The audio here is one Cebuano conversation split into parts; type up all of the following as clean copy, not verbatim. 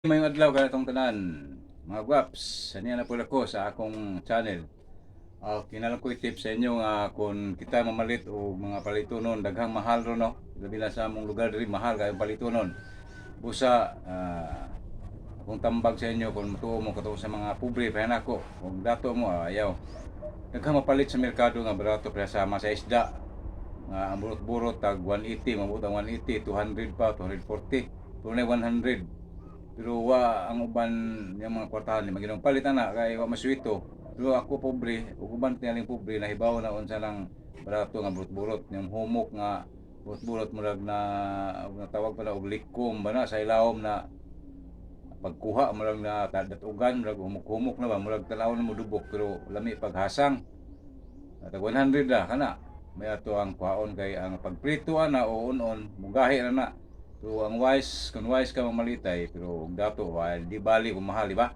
Maayong adlaw kanatong tanan, mga gwaps, saniya na pud ako sa akong channel. Kinalang ko tip sa inyo nga kung kita mamalit og mga palitonon, daghang mahal ron, no. Labi na sa among lugar diri, mahal kayo palitonon. Busa akong tambag sa inyo kung mutuo mo kato sa mga pobre pa nako, kung dato mo ayaw. Daghang mapalit sa merkado nga barato para sama sa isda. Nga ang burot-burot tag 180, mabot ang 180, 200 pa, 240, pero na 100. Pero wa ang uban yung mga kwartahan ni maginong palit ana kay wa maswito. Pero ako pobre, ug uban tingaling pobre, nahibaw na unsa lang barato nga burot-burot, yung humok nga burot-burot, murag na og natawag pa na og likom ba na sa ilawom na pagkuha, murag na datugan, murag humok-humok na ba, murag tan-awon mo dubok pero lami paghasang. Tag 100 ra kana. May ato ang kuhaon kay ang pagprito ana o unon mugahi ra na. So ang wise, kung wise ka mamalitay, pero og dato wa di bali kung mahal, di ba?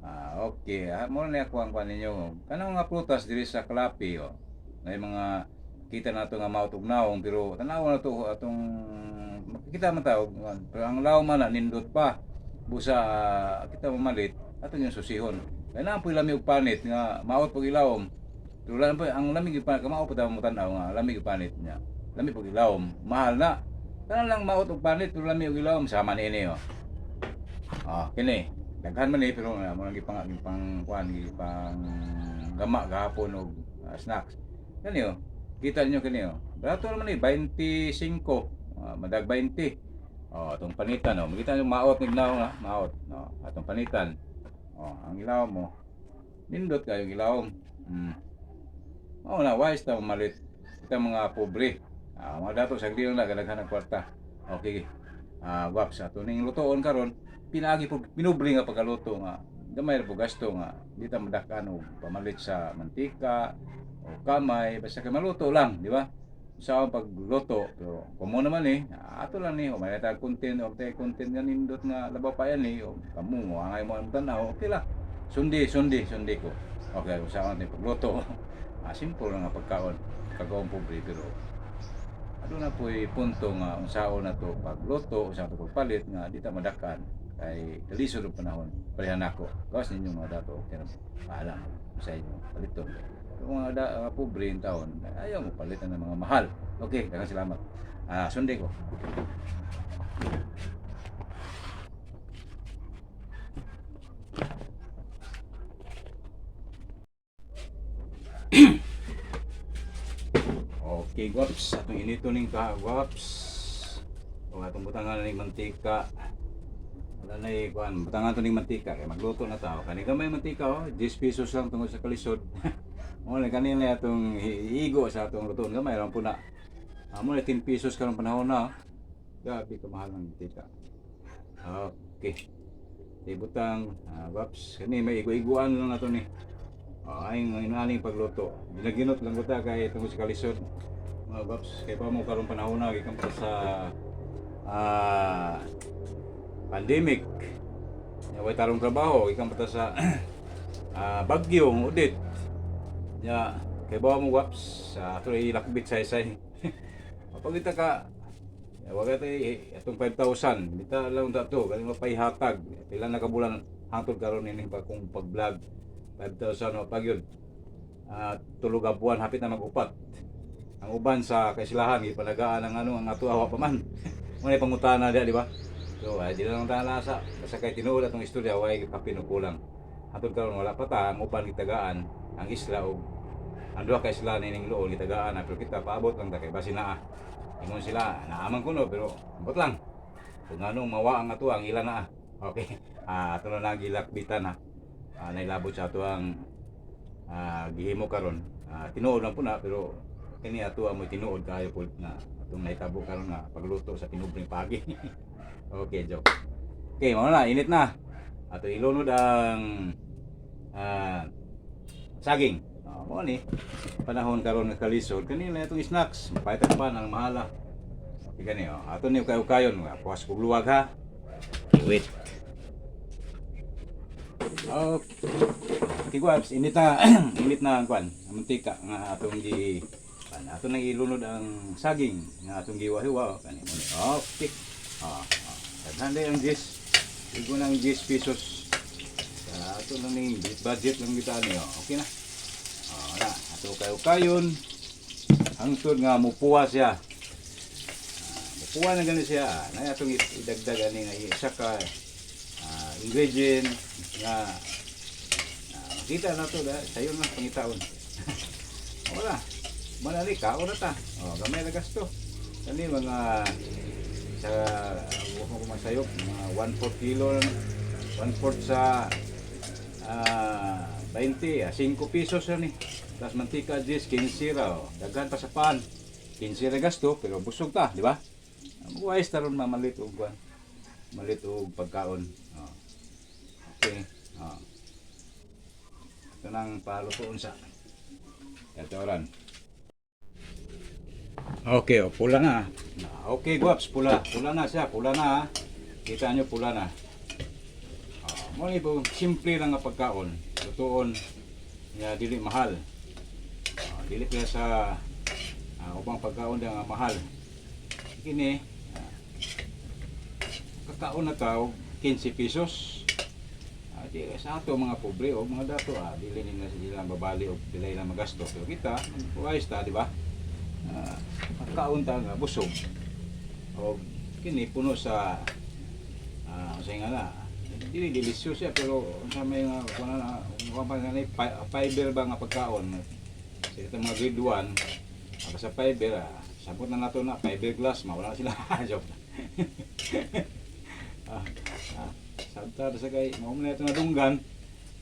Ah, okay. Ah, mo na ako ang kuan ninyo. Kanang mga prutas diri sa Kalapi, oh. May mga kita nato nga maot og naong pero tan-aw na to atong makikita man ta og pero ang lawom man na nindot pa. Busa kita mamalit ato yung susihon. Kay naa po'y lami og panit nga maot pag ilawom. Pero wala pa ang lami gyud panit, kamao pa ta mo tan-aw nga lami gyud panit niya. Lami pag ilawom, mahal na. Tanan lang maot og panit pero lami og ilawom sama niini, oh. Ah, kini. Daghan man ni pero mo nang gipang gipang kuan, gipang gama gahapon og snacks. Kani oh. Kita niyo kini, oh. Barato naman ni 25, madag 20. Oh, atong panitan, oh. Makita niyo maot nig naong, maot. No, atong panitan. Oh, ang ilawom mo. Nindot kayo ilawom. Mao na wise ta mamalit. Kita mga pobre. Ah, mga dato sagdi lang na kadaghan ng kwarta. Okay. Ah, waps ato ning lutoon karon, pinaagi po pinubre nga pagkaluto nga gamay ra po gasto nga di ta madak-an og pamalit sa mantika o kamay, basta kay maluto lang, di ba? Sa akong pagluto, pero kumo naman eh, ato lang ni, o may tag content o tay content nga nindot nga labaw pa yan eh, o kamo mo angay mo ang tan-aw, okay lang. Sundi, sundi, sundi ko. Okay, sa akong pagluto. Ah, simple lang nga pagkaon, kagaon pobre pero aduna po'y punto nga unsaon na to pagluto, unsaon to pagpalit nga di ta madakan kay kalisod og panahon. Pareha nako. Gawas ninyo mga dato, okay na paalam sa inyo paliton. Pero mga mga pobre in taon, ayaw mo palitan ng mga mahal. Okay, daghang salamat. Ah, sundi ko. Okay, guwaps. Atong inito ning ka, guwaps. O atong butangan ning mantika. Wala na eh, kuan, butangan to ning mantika kay magluto na tao. Kani gamay mantika, oh, 10 pesos lang tungod sa kalisod. Mo na kanina atong igo sa atong lutoon, gamay ra po na. Amo na 10 pesos karong panahon na, oh. Grabe ka mahal ang mantika. Okay. Ibutang, guwaps, kani may igo-iguan lang nato ni. Oh, ay ng pagluto. Ginaginot lang ko ta kay tungod sa kalisod. Mga guwaps, kay pa mo karong panahon na gikan pa sa pandemic. Nya way tarong trabaho, gikan pa ta sa bagyo, udit. Nya kay bawa mo, guwaps, sa ato ilakbit sa isay. Mapagita ka ya, wag tay atong 5,000. Bita lang ta to, galing mapaihatag. Pila na ka bulan hangtod karon ini pa kung pag-vlog. 5,000 wa pa gyud. Tulo ka buwan, hapit na mag-upat. Ang uban sa kaislahan gipanagaan ang ano, ang ato awa pa man. Mo na pangutana diya, di ba? So ay di lang ta lasa. Basta kay tinuod atong istorya, way kapin og kulang. Hangtod karon wala pa ta, ang uban gitagaan, ang isla og ang duha ka isla nining Loon gitagaan na, pero kita paabot lang ta kay basi naa. Ingon sila, naaman ko no, pero ambot lang. Kung anong mawa ang ato, ang ila na. Okay. Ah, ato na lang gilakbitan ha. Ah, nailabot sa ato ang gihimo karon. Ah, tinuod lang po na pero kini ato mo tinuod kayo po na atong nahitabo karon nga pagluto sa pinubring pagi. Okay, joke. Okay, mao na, init na. Ato ilunod ang saging. Oh, mao ni panahon karon nga kalisod kanila itong snacks, mapaitan pa ng mahala. Okay gani, oh. Ato ni kayo kayon, puwas kog luwag ha. Wait. Okay, guwaps, init na init na ang kwan, ang mantika nga atong gi kan, ato nang ilunod ang saging nga atong giwa-hiwa, oh. Kani mo ni. Okay. Ah. Daghan ang gis. Igo ng 10 pesos. Sa ato lang ning budget lang kita niyo. Okay na. Oh, na. Ato kayo kayon. Hangtod nga mupuwa siya. Ah, mupuwa na gani siya. Na atong idagdag ani nga isa ka ingredient nga makita na to da sayon lang pangitaon. Wala. Manali ka na ta. Oh, gamay ra gasto. Kani mga sa wa ko masayop mga 1/4 kilo lang. 1/4 sa 20, 5 pesos yan eh. Tapos mantika 10, 15 ra. Oh. Daghan pa sa pan. 15 ra gasto pero busog ta, di ba? Wise taron mamalit og kuan. Malit og pagkaon. Oh. Okay. Oh. Ito nang palutoon sa. Ito ran. Okay, oh, pula na. Ah, okay, guwaps, pula. Pula na siya, pula na. Ah. Kita nyo, pula na. Ah, mo ni po, simple lang nga pagkaon. Lutuon, nga dili mahal. Ah, dili kaya sa ubang pagkaon da nga mahal. Kini, kakaon na tao 15 pesos. Ah, di sa ato mga pobre o mga dato, dili nila sila babali o dili lang magasto. Pero kita, wise ta, di ba? Ah, pagkaon ta nga busog. O kini puno sa sa nga na dili delisyoso siya pero unsa may nga kuno na kuno pa nga ni fiber ba nga pagkaon sa itong mga grade 1 sa fiber, sabot na nato na fiber glass mawala na sila. Joke. Sabta sa kay mao man ito nadunggan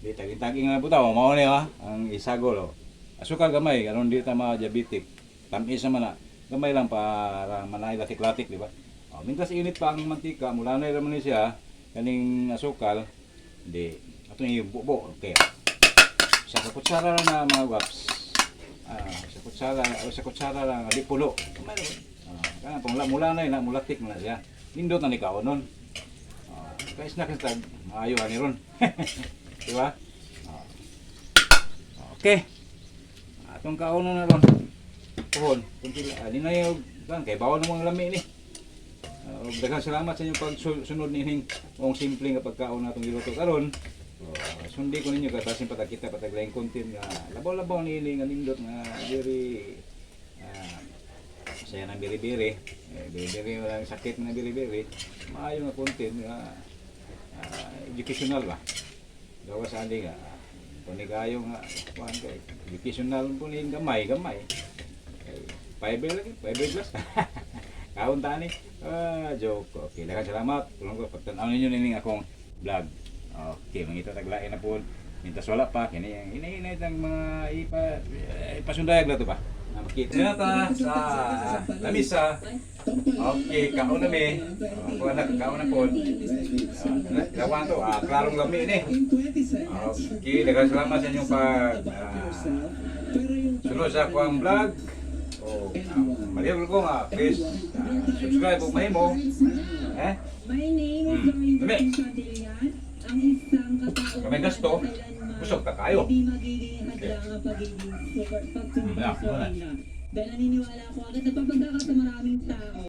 di taging-taging na butaw mao ni ang isagol, oh. Asukal gamay aron di ta ma-diabetic, tamis naman na gamay lang para manay latik-latik, di ba? Oh, mintras init pa ang mantika, mula na raman ni siya kaning asukal di ato ni bubo. Okay, sa kutsara lang na mga guwaps, sa kutsara o sa kutsara lang di pulo gamay lang. Kana pang mula na na mulatik na siya, nindot na ni kaonon. Kay snack tag maayo ani ron, di ba? Okay, atong kaonon na ron puhon kung sila linay kan kay bawal ng mga lami ni. Ug daghang salamat sa inyong pagsunod nining mong simple nga pagkaon natong giluto karon. Sundi ko ninyo kay basin patag kita patag laing content nga labaw-labaw niini nga nindot nga very saya ng biri-biri. Eh, biri-biri walang sakit na biri-biri. Maayo nga content nga educational ba. Gawa sa ani nga kung kayo nga kuan kay educational po ni gamay gamay. Kay fiber lagi, fiber glass. Kaon ta ni. Ah, joke. Okay, daghang salamat. Tulong ko pagtan-aw ninyo nining akong vlog. Okay, mangita taglain na po. Mintas wala pa kini ang hinahinay tang mga ipa ipasundayag na to ba. Na makita na ta sa lamisa. Okay, kaon na mi. Oh, na kaon na po. Lawan to, klarong lami ni. Okay, daghang salamat sa inyong pag sunod sa akong vlog. Oh, malihok ko nga, please subscribe ug mahimo. Eh? My name is Doreen Dami. Chandelian, ang isang kataong Kamay gasto, busog ta kayo. hindi magiging hadlang ang pagiging super Yeah, pagsuper. Dahil naniniwala ako agad nagpapagkaka sa maraming tao.